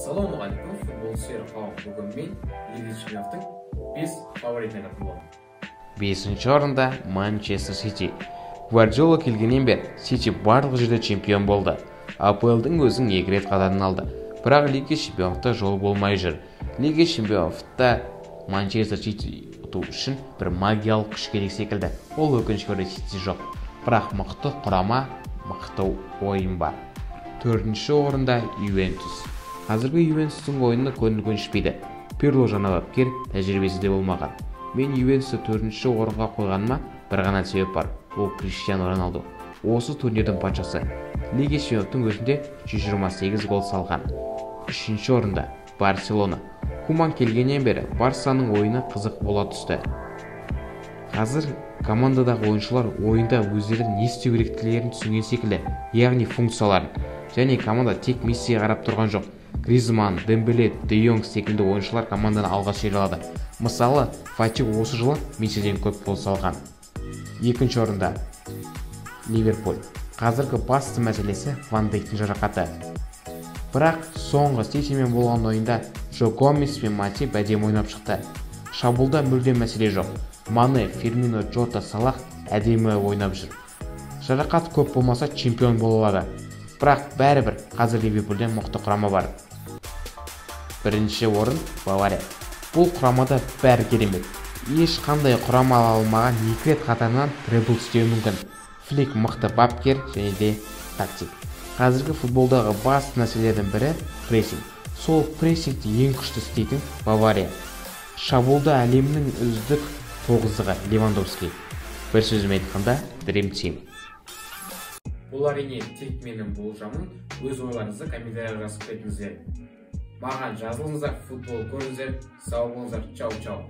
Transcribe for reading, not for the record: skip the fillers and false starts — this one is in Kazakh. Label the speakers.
Speaker 1: Ассалаумағалейкум, футбол сүйер қауым! Бүгін мен Лига чемпионовтың 5 фаворитін айтатын боламын.
Speaker 2: Бесінші орында Манчестер Сити. Гвардиола келгеннен бері Сити барлық жерде чемпион болды. АПЛ-дың өзін екі рет қатарынан алды. Бірақ Лига чемпионовта жол болмай жүр. Лига чемпионовта Манчестер Сити ұту үшін бір магиялық күш керек секілді. Ол, өкінішке орай, Сити жоқ. Бірақ мықты құрама, мықты ойын бар. Төртінші орында Ювентус. Қазіргі Ювентустың ойыны көңіл көншітпейді. Пирло жаңа бапкер, тәжірибесі де болмаған. Мен Ювентусты төртінші орынға қойғаныма бір ғана себеп бар. Ол Криштиану Роналду. Осы турнирдің патшасы. Лига чемпионовтың өзінде 128 гол салған. Үшінші орында Барселона. Куман келгеннен бері Барсаның ойыны қызық бола түсті. Қазір командадағы ойыншылар ойында өздері не істеу керектілерін түсінген секілді, яғни функцияларын. Және команда тек Мессиге қарап тұрған жоқ. Гризман, Дембеле, Де Йонг секілді ойыншылар команданы алға сүйрей алады. Мысалы, Фати осы жылы Мессиден көп гол салған. Екінші орында Ливерпуль. Қазіргі басты мәселесі Ван Дейктің жарақаты. Бірақ соңғы Ситимен болған ойында Джо Гомес пен Матип әдемі ойнап шықты. Шабуылда мүлдем мәселе жоқ. Мане, Фирмино, Джота, Салах әдемі ойнап жүр. Жарақат көп болмаса, чемпион бола алады. Бірақ бәрібір қазір Ливерпульде мықты құрама бар. Бірінші орын Бавария. Бұл құрамада бәрі керемет. Ешқандай құрама ала алмаған екі рет қатарынан требл істеуі мүмкін. Флик мықты бапкер және де тактик. Қазіргі футболдағы басты нәрселердің бірі прессинг. Сол прессингті ең күшті істейтін Бавария. Шабуылда әлемнің үздік тоғыздығы Левандовский. Бір сөзбен айтқанда, Dream Team.
Speaker 1: Бұл, әрине, тек менің болжамым. Өз ойларыңызды комментарияға жазып кетіңіздер. Маған жазылыңыздар, футбол көріңіздер. Сау болыңыздар. Чау, чау.